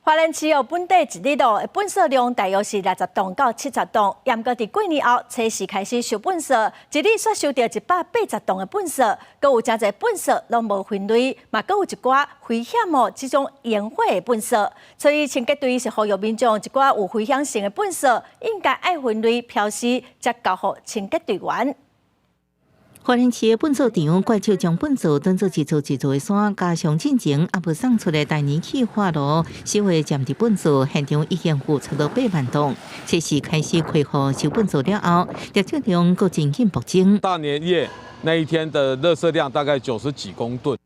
花蓮市哦，本地一日哦，糞埽量大約是60噸到70噸。毋過佇過年後，初四開始收糞埽，一日煞收著180棟的糞埽，閣有誠濟糞埽攏無分類，嘛閣有一寡危險哦，這種燃火的糞埽。所以清潔隊是呼籲民眾，一寡有危險性的糞埽，應該愛分類標示，才交予清潔隊員。花蓮市的糞埽場怪獸將糞埽當做一座一座的山，加上進前猶無送出的大年氣化爐，燒的占地糞埽現場已經有差不多8萬噸。這時開始開放收糞埽了後，垃圾量閣真緊暴增。大年夜那一天的垃圾量大概90幾公噸，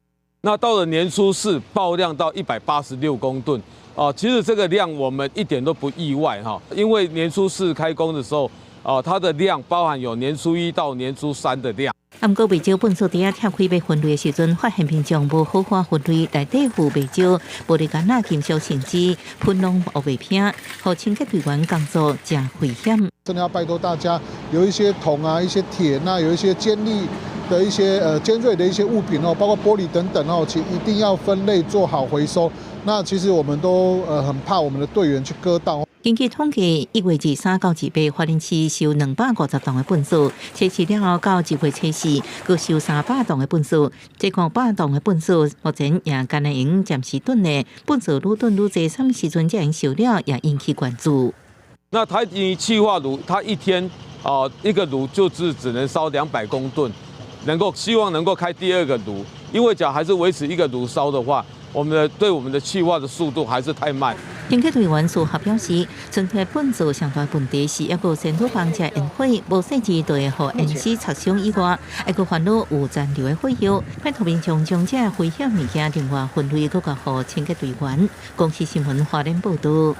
那到了年初四爆量到186公噸。哦，其實這個量我們一點都不意外哈，因為年初四開工的時候，哦，它的量包含有年初一到年初三的量。毋過，袂少糞埽佇遐拆開欲分類的時陣，發現民眾無好好分類，內底有袂少玻璃桿仔、金屬性質、噴攏烏白片，予清潔隊員工作誠危險。真的要拜託大家，有一些銅啊、一些鐵，那有一些尖利的一些尖銳的一些物品哦，包括玻璃等等哦，請一定要分類做好回收。那其實我們都很怕我們的隊員去割到。根據統計，1月23到2八，花蓮市收250棟的糞埽，測試了後到2月初四，閣收300棟的糞埽。這500棟的糞埽，目前也干焦會用暫時囤的糞埽，愈囤愈濟，啥物時陣才會收了，也引起關注。那台泥氣化爐，它一天啊一個爐就是只能燒200公噸，能夠希望能夠開第二個爐，因為假如還是維持一個爐燒的話，我們的對我們的氣化的速度還是太慢。清潔隊員事後表示，存在糞埽上大問題是猶閣先土房遮煙火，無細緻就會予煙絲灼傷以外，還閣煩惱有殘留的火藥。拜託民眾將這危險物件另外分類，閣交予清潔隊員。公視新聞花蓮報道。